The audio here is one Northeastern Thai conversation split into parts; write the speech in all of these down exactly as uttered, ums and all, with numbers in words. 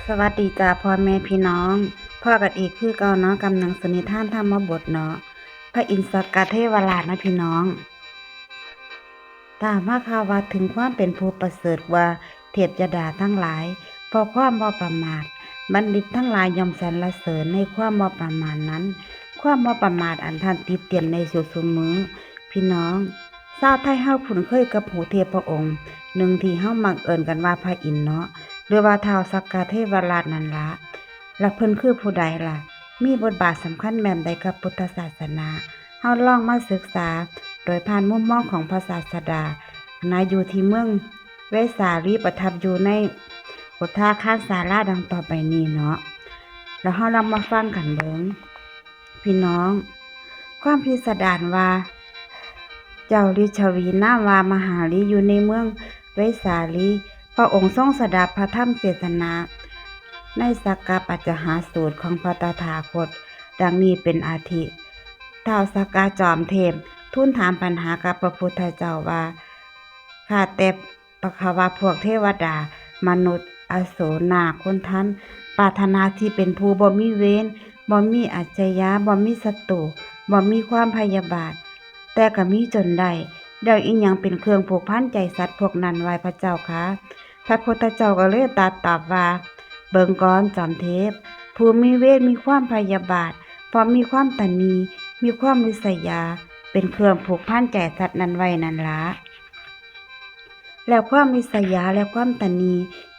สวัสดีจ้าพ่อแม่พี่น้อง พ้อกันอีกคือเก่าเนาะ กับหนังสือนิทานธรรมบทเนาะ พระอินทร์สักกะเทวราชนะพี่น้อง ถ้ามาข่าวว่าถึงความเป็นผู้ประเสริฐกว่าเทพยดาทั้งหลาย เพราะความบ่ประมาท บัณฑิตทั้งหลายย่อมสรรเสริญในความบ่ประมาทนั้น ความบ่ประมาทอันท่านติเตียนในสุดสุมือ พี่น้อง ชาวไทยเฮาคุ้นเคยกับฮูเทพพระองค์หนึ่งที่เฮามักเอิ้นกันว่าพระอินทร์เนาะ หรือว่าท้าวสักกะเทวราชนั่นละ และเพิ่นคือผู้ใดล่ะ มีบทบาทสำคัญแบบใดกับพุทธศาสนา เฮาลองมาศึกษาโดยผ่านมุมมองของพระศาสดา นะ อยู่ที่เมืองเวสาลี ประทับอยู่ในพุทธาคารศาลาดังต่อไปนี้เนาะ แล้วเฮาลองมาฟังกันเบิ่ง พี่น้อง ความพิสดารว่า เจ้าลิชวีนามว่ามหาลีอยู่ในเมืองเวสาลี พระองค์ทรงสดับพระธรรมเทศนา ในสักกะปัจจหาสูตรของพระตถาคต ดังนี้เป็นอาทิ ท้าวสักกะจอมเทพ ทูลถามปัญหากับพระพุทธเจ้าว่า ข้าแต่ปะคะวะพวกเทวดา มนุษย์ อสูร นาค คนทัน ปรารถนาที่เป็นผู้บ่มีเวร บ่มีอาชญา บ่มีศัตรู บ่มีความพยาบาท แต่ก็มีจนได้ แล้วอิหยังเป็นเครื่องผูกพันใจสัตว์พวกนั้นไว้พระเจ้าคะ พระพุทธเจ้าก็เลยตรัสตอบว่า เบิ่งก่อนจอมเทพ ผู้มีเวรมีความพยาบาท เพราะมีความตณี มีความริษยา เป็นเครื่องผูกพันใจสัตว์นั้นไว้นั่นละ แล้วความริษยาและความตณี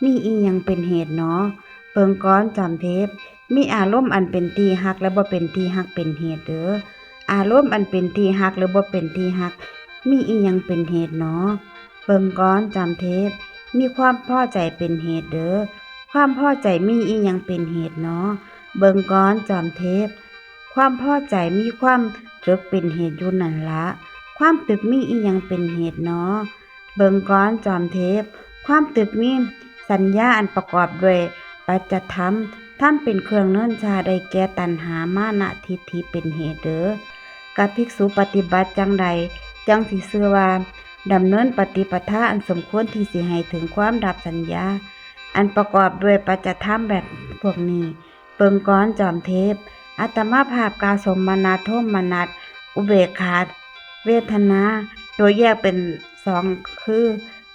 มีอิหยังเป็นเหตุหนอ เบิ่งก่อนจอมเทพ มีอารมณ์อันเป็นที่ฮักและบ่เป็นที่ฮักเป็นเหตุเด้อ อารมณ์อันเป็นที่ฮักหรือบ่เป็นที่ฮัก มีอิหยังเป็นเหตุหนอ เบิ่งก่อนจอมเทพ มีความพอใจเป็นเหตุเด้อ ความพอใจมีอิหยังเป็นเหตุหนอ เบิ่งก่อนจอมเทพ ความพอใจมีความตรึกเป็นเหตุอยู่นั่นละ ความตรึกมีอิหยังเป็นเหตุหนอ เบิ่งก่อนจอมเทพ ความตรึกมีสัญญาอันประกอบด้วยปัจจธรรม ธรรมเป็นเครื่องเนินชาได้แก่ตัณหา มานะ ทิฏฐิเป็นเหตุเด้อ กับภิกษุปฏิบัติจังใด จังสิชื่อว่าดำเนินปฏิปทาอันสมควรที่สิให้ถึงความดับสัญญา อันประกอบด้วยปัจจธรรมแบบพวกนี้ เบิ่งก่อนจอมเทพ อัตมาภาพกล่าวสมนัส โทมนัส อุเบกขา เวทนา โดยแยกเป็นสองคือ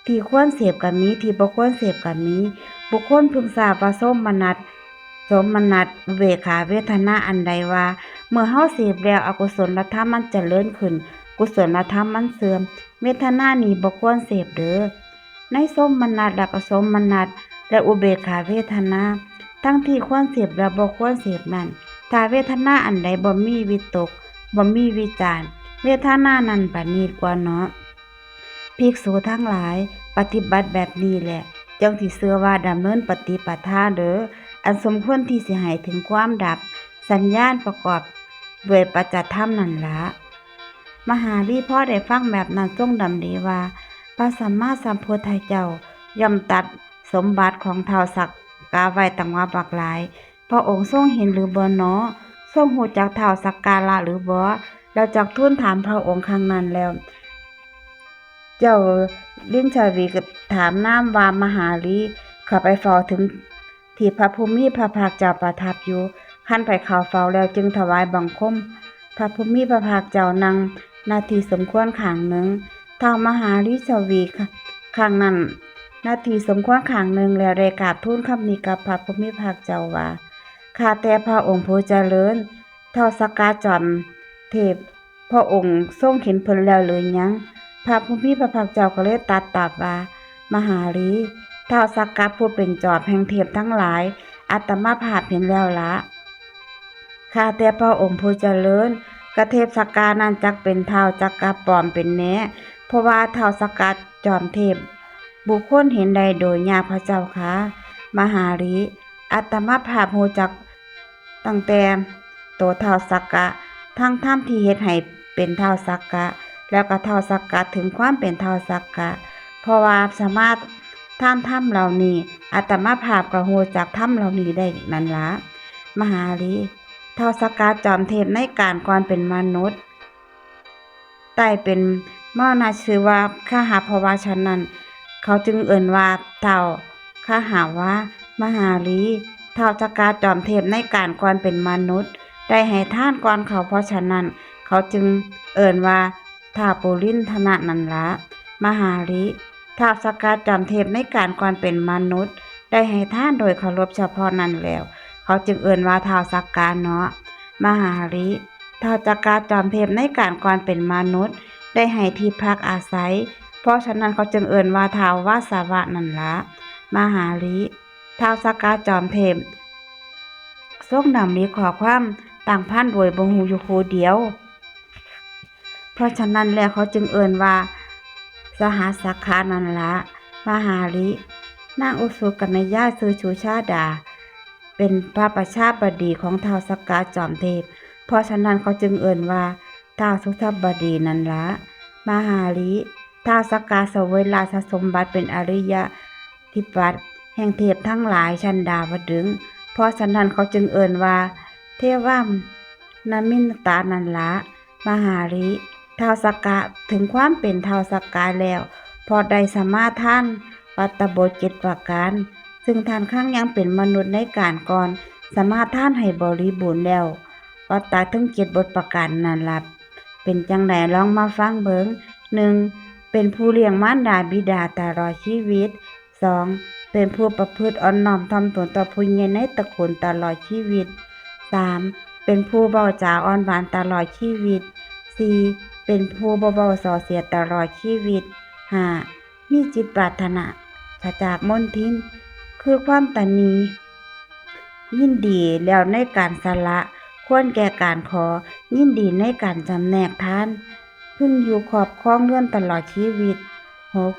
ที่ควรเสพก็มี ที่บ่ควรเสพก็มี บุคคลพึงทราบว่าโทมนัส โสมนัส อุเบกขา เวทนาอันใดว่า เมื่อเฮาเสพแล้วอกุศลธรรมมันเจริญขึ้น กุศลธรรมมันเสื่อม เวทนานี้บ่ควรเสพเด้อ ในโสมนัสและก็โสมนัส และอุเบกขาเวทนา ทั้งที่ควรเสพและบ่ควรเสพนั้น ถ้าเวทนาอันใดบ่มีวิตก บ่มีวิจาร เวทนานั้นประณีตกว่าเนาะ ภิกษุทั้งหลาย ปฏิบัติแบบนี้แหละ จังสิชื่อว่าดำเนินปฏิปทาเด้อ อันสมควรที่สิให้ถึงความดับ สัญญาประกอบด้วยปัจจธรรมนั่นละ มหาลีพอได้ฟังแบบนั้นทรงดำริว่า พระสัมมาสัมพุทธเจ้าย่อมตัดสมบัติของท้าวสักกะไว้ตั้งว่าบักหลาย พระองค์ทรงเห็นหรือบ่หนอ ทรงฮู้จักท้าวสักกะละหรือบ่ แล้วจักทูลถามพระองค์ครั้งนั้นแล้ว เจ้าลิชวีก็ถามนามว่ามหาลี เข้าไปเฝ้าถึงที่พระผู้มีพระภาคเจ้าประทับอยู่ ครั้นไปเข้าเฝ้าแล้วจึงถวายบังคม พระผู้มีพระภาคเจ้านั่ง ณ ที่สมควรข้างหนึ่ง ท้าวมหาลีชวี ครั้งนั้น ณ ที่สมควรข้างหนึ่ง แล้วได้กราบทูลคำนี้กับพระผู้มีพระภาคเจ้าว่า ข้าแต่พระองค์ผู้เจริญ ท้าวสักกะจอมเทพ พระองค์ทรงเห็นเพิ่นแล้วหรือยัง พระผู้มีพระภาคเจ้าก็เลยตรัสตอบว่า มหาลี ท้าวสักกะผู้เป็นจอมแห่งเทพทั้งหลาย อัตมาภาพเห็นแล้วละ ข้าแต่พระองค์ผู้เจริญ กะเทพสักกะนั้นจักเป็นท้าวสักกะปลอมเป็นแน่ เพราะว่าท้าวสักกะจอมเทพ บุคคลเห็นได้โดยยากพระเจ้าค่ะ มหาลี อัตมาภาพฮู้จักตั้งแต่โตท้าวสักกะ ทั้งธรรมที่เฮ็ดให้เป็นท้าวสักกะ แล้วก็ท้าวสักกะถึงความเป็นท้าวสักกะ เพราะว่าสามารถทานธรรมเหล่านี้ อัตมาภาพก็ฮู้จักธรรมเหล่านี้ได้นั่นละ มหาลี ท้าวสักกะจอมเทพในการก่อนเป็นมนุษย์ ใต้เป็นมรณะชื่อว่าคหะ เพราะว่าฉะนั้น เขาจึงเอิ้นว่าท้าวคหะวะ มหาลี ท้าวสักกาจอมเทพในการก่อนเป็นมนุษย์ ได้ให้ทานก่อนเขา เพราะฉะนั้นเขาจึงเอิ้นว่าท้าวปุรินทนะนั่นละ มหาลี ท้าวสักกาจอมเทพในการก่อนเป็นมนุษย์ ได้ให้ทานโดยเคารพเฉพาะนั้นแล้ว เขาจึงเอิ้นว่าท้าวสักกาเนาะ มหาลี ท้าวสักกาจอมเทพในการก่อนเป็นมนุษย์ ได้ให้ที่พักอาศัย เพราะฉะนั้นเขาจึงเอิ้นว่าท้าววาสวะนั่นละ มหาลี ท้าวสักกาจอมเทพ ทรงดำริข้อความตั้งพรรณโดยบ่ฮู้อยู่ผู้เดียว เพราะฉะนั้นแล้วเขาจึงเอิ้นว่าสหัสสคานั่นละ มหาลี นางอุสุกัญญาชื่อสุชาดา เป็นพระประชาบดีของท้าวสักกาจอมเทพ เพราะฉะนั้นเขาจึงเอิ้นว่าท้าวสุชาบดีนั่นละ มหาลี ท้าวสักกาเสวยราชสมบัติเป็นอริยธิปัตย์แห่งเทพทั้งหลายชั้นดาวดึงส์ เพราะฉะนั้นเขาจึงเอิ้นว่าเทวามนมินตานั่นละ มหาลี ท้าวสักกะถึงความเป็นท้าวสักกะแล้ว เพราะได้สมาทานวัตตบทเจ็ดประการ ซึ่งท่านครั้งยังเป็นมนุษย์ในการก่อน สมาทานให้บริบูรณ์แล้ว วัตตะทั้งเจ็ดบทประการนั่นละ เป็นจั่งใดลองมาฟังเบิ่ง หนึ่ง เป็นผู้เลี้ยงมารดาบิดาตลอดชีวิต สอง เป็นผู้ประพฤติอ่อนน้อมถ่อมตนต่อผู้ใหญ่ในตระกูลตลอดชีวิต สาม เป็นผู้เว้าจาอ่อนหวานตลอดชีวิต สี่ เป็นผู้บ่เว้าส่อเสียดตลอดชีวิต ห้า มีจิตปรารถนาจากมนทิน คือความตระหนี่ ยินดีแล้วในการสละ ควรแก่การขอ ยินดีในการจำแนกทาน พึงอยู่ครอบครองเรือนตลอดชีวิต หก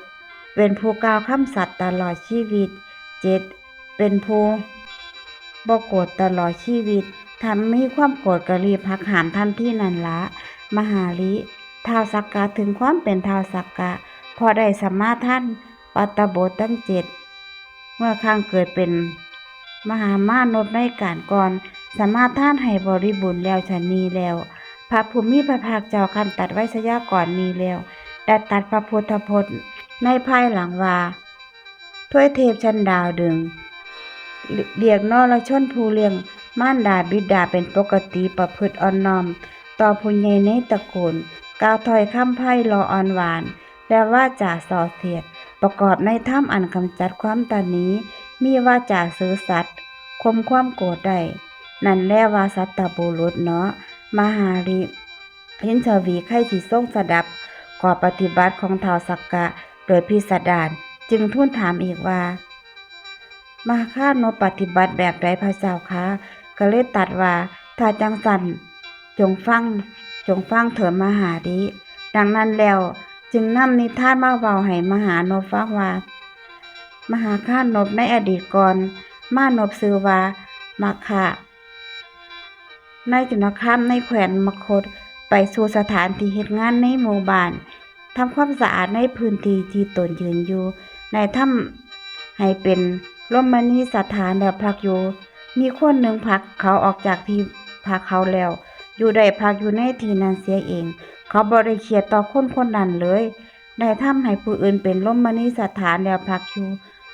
เป็นผู้กล่าวคำสัตย์ตลอดชีวิต เจ็ด เป็นผู้บ่โกรธตลอดชีวิต ถ้ามีความโกรธก็รีบหักห้ามทันทีนั่นละ มหาลี ท้าวสักกะถึงความเป็นท้าวสักกะ เพราะได้สมาทานวัตตบททั้งเจ็ด เมื่อครั้งเกิดเป็นมหามานพในการก่อน สมาทานให้บริบูรณ์แล้วฉันนี้แล้ว พระผู้มีพระภาคเจ้าครั้นตรัสไวยากรณ์นี้แล้ว ได้ตรัสพระพุทธพจน์ในภายหลังว่า ทวยเทพชั้นดาวดึงส์ เรียกนรชนผู้เลี้ยงมารดาบิดาเป็นปกติ ประพฤติอ่อนน้อมต่อผู้ใหญ่ในตระกูล กล่าวถ้อยคำไพเราะอ่อนหวาน และวาจาส่อเสียด ประกอบในธรรมอันกำจัดความตระหนี่ มีวาจาซื่อสัตย์ ข่มความโกรธได้ นั่นแลว่าสัตบุรุษเนาะ มหาลี ลินชวีใค่สิทรงสดับข้อปฏิบัติของท้าวสักกะโดยพิสดาร จึงทูลถามอีกว่า มหาคานพปฏิบัติแบบใดพระเจ้าคะ ก็เลยตรัสว่า ถ้าจั่งซั้นจงฟัง จงฟังเถิดมหาลี ดังนั้นแล้วจึงนำนิทานมาเว้าให้มหานพฟังว่า มหาคานพในอดีตก่อน มานพชื่อว่ามัคคะ ในจุลคามในแคว้นมคธ ไปสู่สถานที่เฮ็ดงานในหมู่บ้าน ทำความสะอาดในพื้นที่ที่ตนยืนอยู่ ได้ทำให้เป็นรมณีสถานแล้วพักอยู่ มีคนหนึ่งผลักเขาออกจากที่พักเขาแล้ว อยู่ได้พักอยู่ในที่นั้นเสียเอง เขาบ่ได้เคียดต่อคนคนนั้นเลย ได้ทำให้ผู้อื่นเป็นรมณีสถานแล้วพักอยู่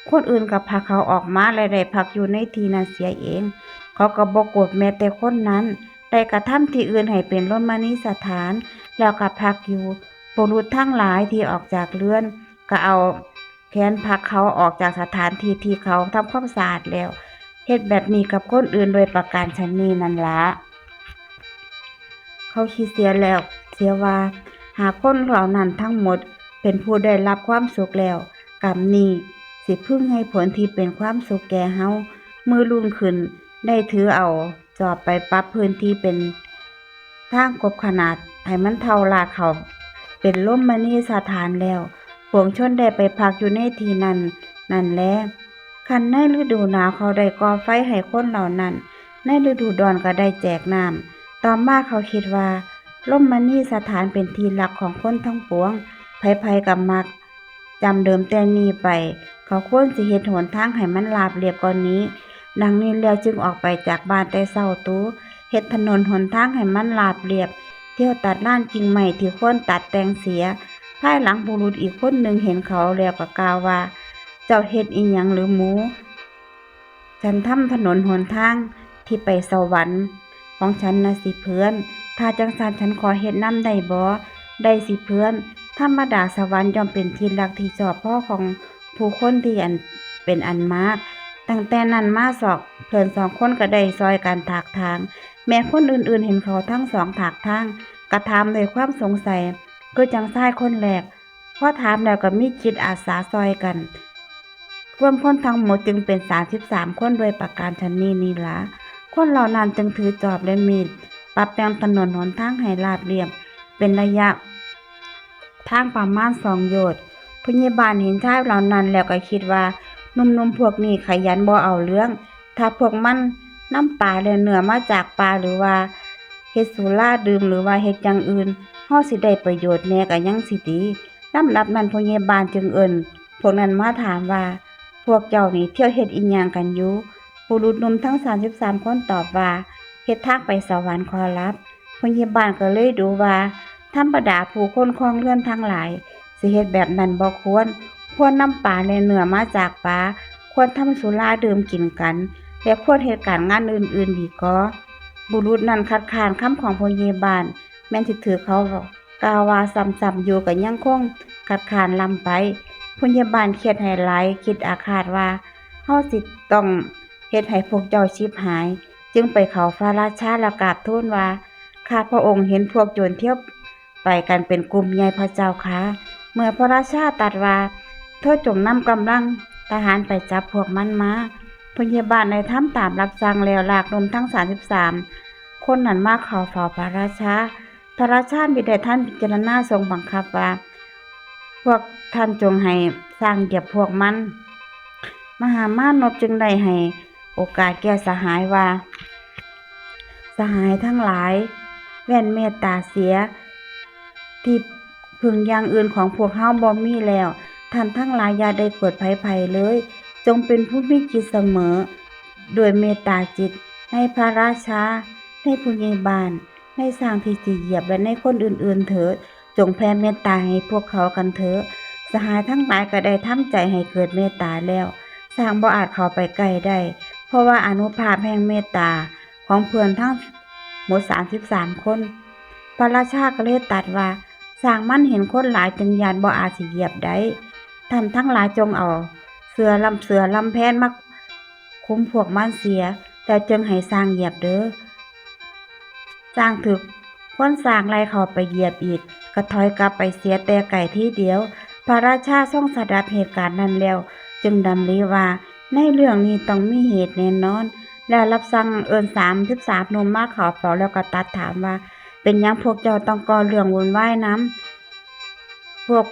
คนอื่นก็ผลักเขาออกมาและได้พักอยู่ในที่นั้นเสียเอง เขาก็บ่โกรธแม้แต่คนนั้น ได้กระทำที่อื่นให้เป็นรมณีสถาน แล้วก็พักอยู่ บุรุษทั้งหลายที่ออกจากเรือน ก็เอาแขนผลักเขาออกจากสถานที่ที่เขาทำความสะอาดแล้ว เฮ็ดแบบนี้กับคนอื่นโดยประการฉะนี้นั่นละ เขาคิดเสียแล้วเสียว่า หากคนเหล่านั้นทั้งหมดเป็นผู้ได้รับความสุขแล้ว กรรมนี้สิพึงให้ผลที่เป็นความสุขแก่เฮา มื้อรุ่งขึ้นได้ถือเอาจอบไปปรับพื้นที่เป็นทางกบขนาดให้มันเท่าลาดเขาเป็นรมณีสถานแล้ว ปวงชนได้ไปพักอยู่ในที่นั้นนั่นแล คันในฤดูหนาวเขาได้ก่อไฟให้คนเหล่านั้น ในฤดูร้อนก็ได้แจกน้ำ ต่อมาเขาคิดว่า รมณีสถานเป็นที่รักของคนทั้งปวง ไผๆก็มัก จำเดิมแต่นี้ไป เขาควรสิเฮ็ดหนทางให้มันราบเรียบกว่านี้ ดังนี้แล้วจึงออกไปจากบ้านแต่เช้าตรู่ เฮ็ดถนนหนทางให้มันราบเรียบ เที่ยวตัดลานกิ่งไม้ที่ควรตัดแต่งเสีย ภายหลังบุรุษอีกคนหนึ่งเห็นเขาแล้วก็กล่าวว่า เจ้าเฮ็ดอิหยังหรือหมู ฉันทำถนนหนทางที่ไปสวรรค์ของฉันนะสิเพื่อน ถ้าจั่งซั้นฉันขอเฮ็ดนำได้บ่ ได้สิเพื่อน ธรรมดาสวรรค์ย่อมเป็นที่รักที่ชอบพอของผู้คนที่อันเป็นอันมาก ตั้งแต่นั้นมาสอง เพื่อนสองคนก็ได้ซ่อยกันถากถาง แม้คนอื่นๆเห็นเขาทั้งสองถากถาง ก็ถามด้วยความสงสัย คือจั่งชายคนแรก พอถามแล้วก็มีจิตอาสาซ่อยกัน รวมคนทั้งหมดจึงเป็นสามสิบสามคนด้วยประการฉะนี้นี่ล่ะ คนเหล่านั้นจึงถือจอบและมีด ปรับแต่งถนนหนทางให้ราบเรียบ เป็นระยะทางประมาณสองโยชน์ ผู้ใหญ่บ้านเห็นชายเหล่านั้นแล้วก็คิดว่า หนุ่มๆพวกนี้ขยันบ่เอาเรื่อง ถ้าพวกมันนำปลาและเนื้อมาจากป่าหรือว่าเฮ็ดสุราดื่มหรือว่าเฮ็ดอย่างอื่น เฮาสิได้ประโยชน์แหน่ก็ยังสิดี ลำดับนั้นผู้ใหญ่บ้านจึงเอิ้นพวกนั้นมาถามว่า พวกเจ้านี่เที่ยวเฮ็ดอิหยังกันอยู่ บุรุษหนุ่มทั้งสามสิบสามคนตอบว่า เฮ็ดทางไปสวรรค์ขอรับ ผู้ใหญ่บ้านก็เลยดูว่า ธรรมดาผู้คนครองเรือนทั้งหลาย สิเฮ็ดแบบนั้นบ่ควร ควรนำปลาและเนื้อมาจากป่า ควรทำสุราดื่มกินกัน และควรเฮ็ดการงานอื่นๆดีกว่า บุรุษนั้นคัดค้านคำของผู้ใหญ่บ้าน แม่นสิถืกเขากล่าวว่าซ้ำๆอยู่ก็ยังคงคัดค้านล้ำไป ผู้ใหญ่บ้านเครียดให้หลาย คิดอาฆาตว่า เฮาสิต้องเฮ็ดให้พวกเจ้าฉิบหาย จึงไปเข้าพระราชาและกราบทูลว่า ข้าพระองค์เห็นพวกโจรเที่ยวไปกันเป็นกลุ่มใหญ่พระเจ้าค่ะ เมื่อพระราชาตรัสว่า เธอจงนำกำลังทหารไปจับพวกมันมา ผู้ใหญ่บ้านได้ทำตามรับสั่งแล้วลากหนุ่มทั้งสามสิบสามคนนั้นมาเข้าเฝ้าพระราชา พระราชามิได้ทันพิจารณาทรงบังคับว่า พวกท่านจงให้ช้างเหยียบพวกมัน มหามานพจึงได้ให้โอกาสแก่สหายว่า สหายทั้งหลาย แว่นเมตตาเสีย ที่พึ่งอย่างอื่นของพวกเฮาบ่มีแล้ว ท่านทั้งหลายอย่าได้โกรธไผๆเลย จงเป็นผู้มีจิตเสมอ ด้วยเมตตาจิตในพระราชา ในผู้ใหญ่บ้าน ในช้างที่สิเหยียบ และในคนอื่นๆเถิด จงแผ่เมตตาให้พวกเขากันเถิด สหายทั้งหลายก็ได้ทำใจให้เกิดเมตตาแล้ว ช้างบ่อาจเข้าไปใกล้ได้ เพราะว่าอานุภาพแห่งเมตตาของเพื่อนทั้งหมดสามสิบสามคน พระราชาก็เลยตรัสว่า ช้างมันเห็นคนหลายจึงย้านบ่อาจสิเหยียบได้ ท่านทั้งหลายจงเอาเสื่อลำ เสื่อลำแพนมาคลุมพวกมันเสีย แล้วจึงให้ช้างเหยียบเด้อ ช้างถืกคนช้างไล่เข้าไปเหยียบอีก ก็ถอยกลับไปเสียแต่ไกลทีเดียว พระราชาทรงสดับเหตุการณ์นั้นแล้ว จึงดำริว่า ในเรื่องนี้ต้องมีเหตุแน่นอน แล้วรับสั่งเอิ้นสามสิบสามหนุ่มมาเข้าเฝ้าแล้วก็ตรัสถามว่า เป็นหยังพวกเจ้าต้องก่อเรื่องวุ่นวายนำ พวก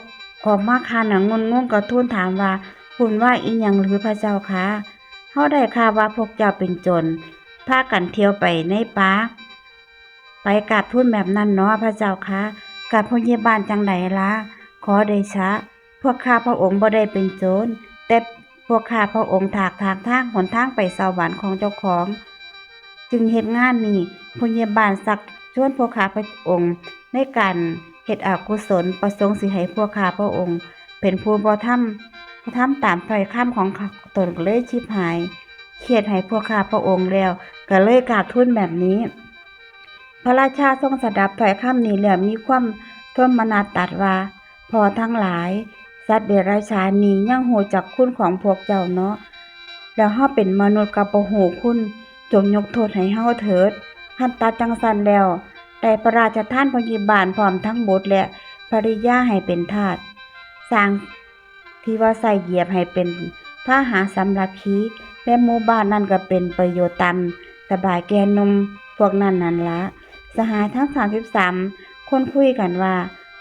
ของมาคะนั้นงุนงงก็ทูลถามว่า วุ่นวายอีหยังหรือพระเจ้าคะ เฮาได้ข่าวว่าพวกเจ้าเป็นโจร พากันเที่ยวไปในป่า ไปกราบทูลแบบนั้นเนาะพระเจ้าคะ กราบผู้ใหญ่บ้านจั่งใดล่ะ ขอเดชะ พวกข้าพระองค์บ่ได้เป็นโจร แต่พวกข้าพระองค์ถากถางทางหนทางไปสวรรค์ของเจ้าของ จึงเฮ็ดงานนี้ ผู้ใหญ่บ้านชักชวนพวกข้าพระองค์ในการเฮ็ดอกุศล ประสงค์สิให้พวกข้าพระองค์ เป็นผู้บ่ทำ บ่ทำตามถ้อยคำของตนก็เลยฉิบหาย เครียดให้พวกข้าพระองค์แล้ว ก็เลยกราบทูลแบบนี้ พระราชาทรงสดับถ้อยคำนี้แล้วมีความโทมนัสตรัสว่า พ่อทั้งหลาย สัตว์เดรัจฉานนี้ยังฮู้จักคุณของพวกเจ้าเนาะ แล้วเฮาเป็นมนุษย์ก็บ่ฮู้คุณ จงยกโทษให้เฮาเถิด คันตัดจั่งซั้นแล้ว ได้พระราชทานพยาบาลพร้อมทั้งบุตรและภริยาให้เป็นทาส ช้างที่ว่าใช้เหยียบให้เป็นพาหะสำหรับขี่ และหมู่บ้านนั้นก็เป็นประโยชน์ตามสบายแก่หนุ่มพวกนั้นนั่นละ สหายทั้งสามสิบสามคนคุยกันว่า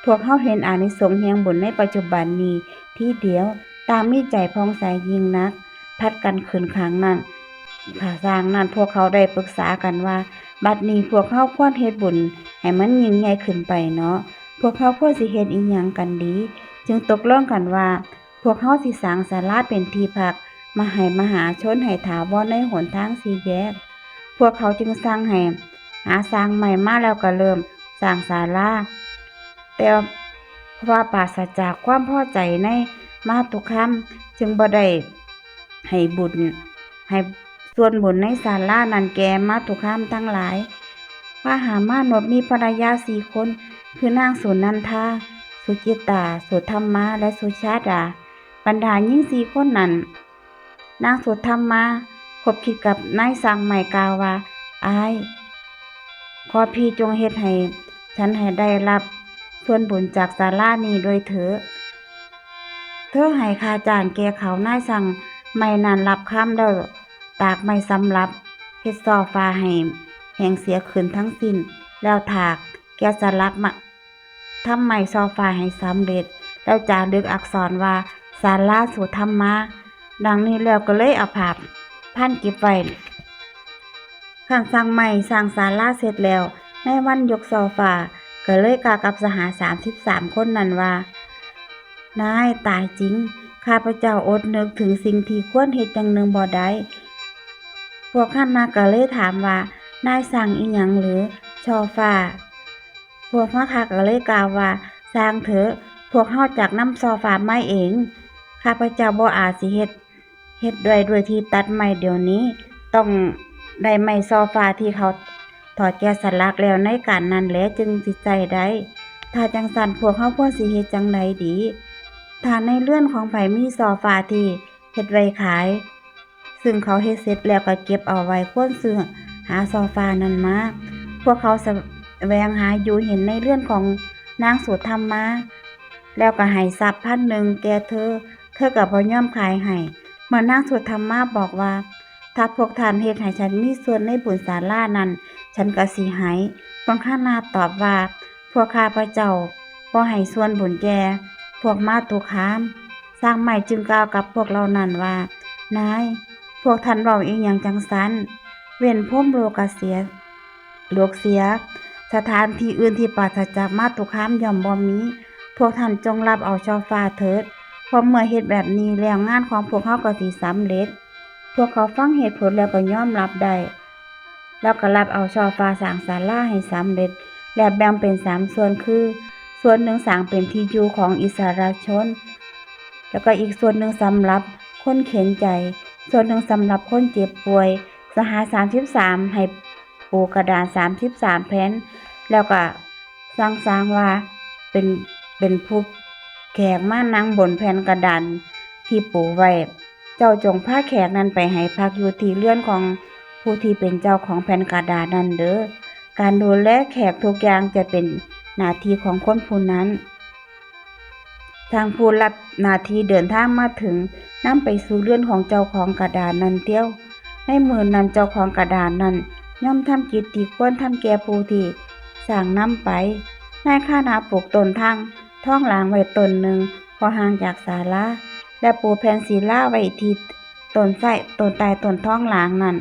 พวกเฮาเห็นอานิสงส์แห่งบุญในปัจจุบันนี้ทีเดียว ต่างมีใจผ่องใสยิ่งนัก ผัดกันขึ้นข้างนั้น ข้างนั้น พวกเขาได้ปรึกษากันว่า บัดนี้พวกเฮาควรเฮ็ดบุญให้มันยิ่งใหญ่ขึ้นไปเนาะ พวกเฮาควรสิเฮ็ดอิหยังกันดี จึงตกลงกันว่า พวกเฮาสิสร้างศาลาเป็นที่พัก มาให้มหาชนให้ถาวรในหนทางสี่แยก พวกเขาจึงสั่งให้หาสร้างไม้มาแล้วก็เริ่มสร้างศาลา แต่ว่าปราศจากความพอใจในมาตุคาม จึงบ่ได้ให้บุญ ให้ ส่วนบุญในศาลานั้นแก่มาตุคามทั้งหลาย พาหามานพมีภรรยาสี่คน คือนางสุนันทา สุจิตา สุธรรมา และสุชาดา บรรดาหญิงสี่คนนั้น นางสุธรรมาคบคิดกับนายช่างไม้กล่าวว่า อ้าย ขอพี่จงเฮ็ดให้ฉันให้ได้รับส่วนบุญจากศาลานี้ด้วยเถอะ เธอให้ค่าจ้างแก่เขา นายช่างไม้นั้นรับคำแล้วตากไม้สำหรับเฮ็ดซอฟาให้แห้งเสียขึ้นทั้งสิ้น แล้วถากแกะสลักมาทำไม้ซอฟาให้สำเร็จ แล้วจารึกอักษรว่า ศาลาสุธรรมา ดังนี้แล้วก็เลยเอาผ้าพันเก็บไว้ คันช่างไม้สร้างศาลาเสร็จแล้ว ในวันยกซอฟา ก็เลยกล่าวกับสหายสามสิบสามคนนั้นว่า นาย ตายจริง ข้าพเจ้าอดนึกถึงสิ่งที่ควรเฮ็ดอย่างหนึ่งบ่ได้ พวกหั้นนะก็เลยถามว่า นายสร้างอิหยังหรือ ซอฟา พวกหัวข้าก็เลยกล่าวว่า สร้างเถอะ พวกเฮาจักนำซอฟามาเอง ข้าพเจ้าบ่อาจสิเฮ็ด เฮ็ดด้วย ด้วยที่ตัดไม้เดี๋ยวนี้ ต้องได้ไม้ซอฟาที่เขาถอดแกะสลักแล้วในการนั้นแหละจึงสิใช้ได้ ถ้าจั่งซั้นพวกเฮาควรสิเฮ็ดจั่งใดดี ถ้าในเรือนของไผมีซอฟาที่เฮ็ดไว้ขาย ซึ่งเขาเฮ็ดเสร็จแล้วก็เก็บเอาไว้ ควรซื้อหาซอฟานั้นมา พวกเขาแสวงหาอยู่เห็นในเรือนของนางสุธรรมา แล้วก็ให้ทรัพย์พันหนึ่งแก่เธอ เธอก็บ่ยอมขายให้ เมื่อนางสุธรรมาบอกว่า ถ้าพวกท่านเฮ็ดให้ฉันมีส่วนในบุญศาลานั้น ฉันก็สิให้ พวกหั้นนะตอบว่า พวกข้าพเจ้าบ่ให้ส่วนบุญแก่พวกมาตุคาม ช่างไม้จึงกล่าวกับพวกเหล่านั้นว่า นาย พวกท่านเว้าอิหยังจั่งซั้น เว้นพรหมโลกเสีย โลกเสีย สถานที่อื่นที่ปราศจากมาตุคามย่อมบ่มี พวกท่านจงรับเอาซอฟาเถิด เพราะเมื่อเฮ็ดแบบนี้แล้วงานของพวกเฮาก็สิสำเร็จ พวกเขาฟังเหตุผลแล้วก็ยอมรับได้ แล้วก็รับเอาซอฟาสร้างศาลาให้สำเร็จ และแบ่งเป็นสามส่วนคือ ส่วนหนึ่งสร้างเป็นที่อยู่ของอิสรชน แล้วก็อีกส่วนหนึ่งสำหรับคนเข็ญใจ ส่วนหนึ่งสำหรับคนเจ็บป่วย สหายสามสิบสามให้ปูกระดานสามสิบสามแผ่น แล้วก็สั่งสางว่าเป็น เป็นผู้แขกมานั่งบนแผ่นกระดานที่ปูไว้ เจ้าจงพาแขกนั้นไปให้พักอยู่ที่เรือนของผู้ที่เป็นเจ้าของแผ่นกระดาษนั้นเด้อ การดูแลแขกทุกอย่างจะเป็นหน้าที่ของคนผู้นั้น ทางผู้รับหน้าที่เดินทางมาถึง นำไปสู่เรือนของเจ้าของกระดาษนั้นเตี้ยว ในมื้อนั้นเจ้าของกระดาษนั้นย่อมทำกิจที่ควรทำแก่ผู้ที่สร้างนำไป นายข้านาปลูกต้นทางทองหลางไว้ต้นหนึ่ง บ่ห่างจากศาลา และปูแผ่นศิลาไว้ที่ต้นไทร ต้นไทรต้นทองหลางนั้น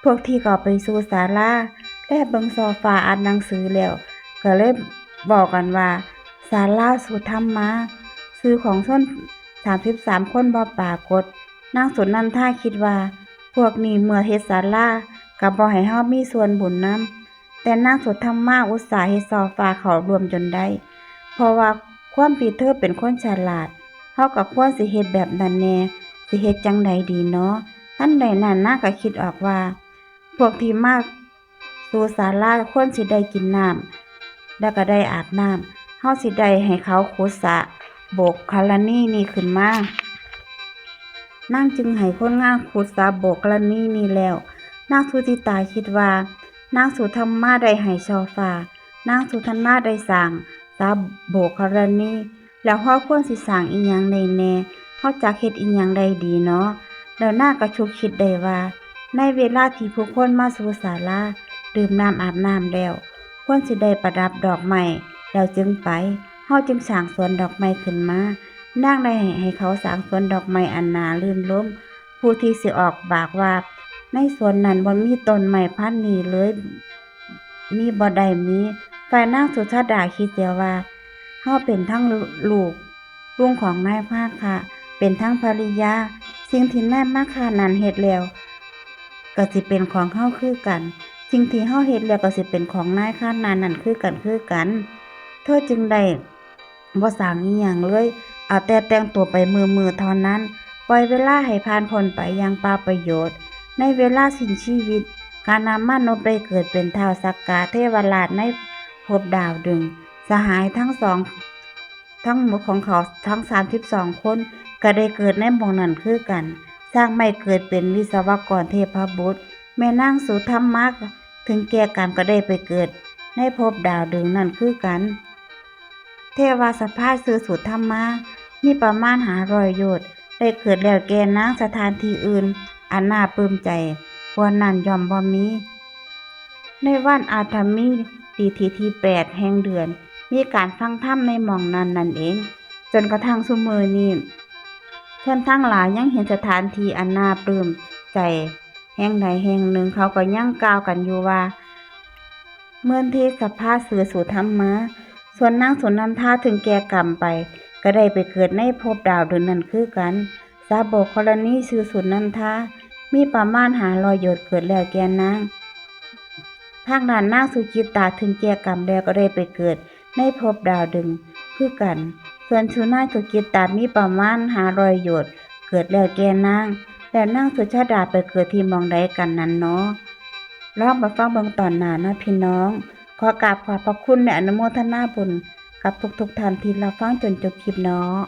พวกที่เข้าไปสู่ศาลา และเบิ่งซอฟาอ่านหนังสือแล้ว ก็เลยบอกกันว่า ศาลาสุธรรมา ชื่อของชนสามสิบสามคนบ่ปรากฏ นางสุนันทาคิดว่า พวกนี้เมื่อเฮ็ดศาลา ก็บ่ให้เฮามีส่วนบุญนำ แต่นางสุธรรมาอุตส่าห์เฮ็ดซอฟาเข้าร่วมจนได้ เพราะว่าความที่เธอเป็นคนฉลาด เฮาก็ควรสิเฮ็ดแบบนั้นแหน่ สิเฮ็ดจั่งใดดีเนาะ ทันใดนั้นนางก็คิดออกว่า พวกที่มาสู่ศาลาควรสิได้กินน้ำ แล้วก็ได้อาบน้ำ เฮาสิได้ให้เขาขุดสระโบกกรณีนี้ขึ้นมา นางจึงให้คนงานขุดสระโบกกรณีนี้แล้ว นางสุจิตาคิดว่า นางสุธรรมาได้ให้ซอฟา นางสุธรรมาได้สร้างสระโบกกรณี แล้วเฮาควรสิสร้างอิหยังได้แหน่ เฮาจักเฮ็ดอิหยังได้ดีเนาะ แล้วนางก็ฉุกคิดได้ว่า ในเวลาที่ผู้คนมาสู่ศาลา ดื่มน้ำอาบน้ำแล้ว ควรสิได้ประดับดอกไม้ แล้วจึงไป เฮาจึงสร้างสวนดอกไม้ขึ้นมา นางได้ให้เขาสร้างสวนดอกไม้อันน่ารื่นรมย์ ผู้ที่สิออกปากว่า ในสวนนั้นบ่มีต้นไม้พันธุ์นี้เลย มีบ่ได้มี ฝ่ายนางสุชาดาคิดเสียว่า เฮาเป็นทั้งลูกลุงของนายมาคะ เป็นทั้งภริยา สิ่งที่นายมาคะนั้นเฮ็ดแล้ว ก็สิเป็นของเฮาคือกัน สิ่งที่เฮาเฮ็ดแล้วก็สิเป็นของนายคะนั้นนั้นคือกันคือกัน เธอจึงได้บ่สร้างอิหยังเลย เอาแต่แต่งตัวไปมื้อๆเท่านั้น ปล่อยเวลาให้ผ่านพ้นไปอย่างเปล่าประโยชน์ ในเวลาสิ้นชีวิต กาณามานพได้เกิดเป็นท้าวสักกะเทวราชในภพดาวดึงส์ สหายทั้งสอง ทั้งหมดของเขาทั้งสามสิบสองคน ก็ได้เกิดในหม่องนั้นคือกัน สร้างไม้เกิดเป็นวิศวกรเทพบุตร แม่นางสุทัมมาถึงแก่กรรมก็ได้ไปเกิดในภพดาวดึงส์นั้นคือกัน เทวาสภาชื่อสุทัมมา มีประมาณห้าร้อยโยชน์ ได้เกิดแล้วแก่นางสถานที่อื่น อันน่าปลื้มใจกว่านั้นย่อมบ่มี ในวันอาถรรมี ตีที่ที่แปดแห่งเดือน มีการฟังธรรมในหม่องนั้นนั่นเอง จนกระทั่งซุมื้อนี้ ชนทั้งหลายยังเห็นสถานที่อันน่าปลื้มใจแห่งใดแห่งหนึ่ง เขาก็ยังกล่าวกันอยู่ว่า เมืองเทสภาชื่อสุทัมมา ส่วนนางสุนันทาถึงแก่กรรมไป ก็ได้ไปเกิดในภพดาวดึงส์นั้นคือกัน สาบกกรณีชื่อสุนันทา มีประมาณห้าร้อยโยชน์เกิดแล้วแก่นาง ทางด้านนางสุจิตตาถึงแก่กรรมแล้วก็ได้ไปเกิดในภพดาวดึงส์คือกัน ส่วนสุนายสุจิตตามีประมาณห้าร้อยโยชน์เกิดแล้วแก่นาง แล้วนางสุชาดาไปเกิดที่หม่องใดกันนั้นเนาะ ลองไปฟังเบิ่งตอนหน้านะพี่น้อง ขอกราบขอบพระคุณและอนุโมทนาบุญกับทุกๆท่านที่รับฟังจนจบคลิปเนาะ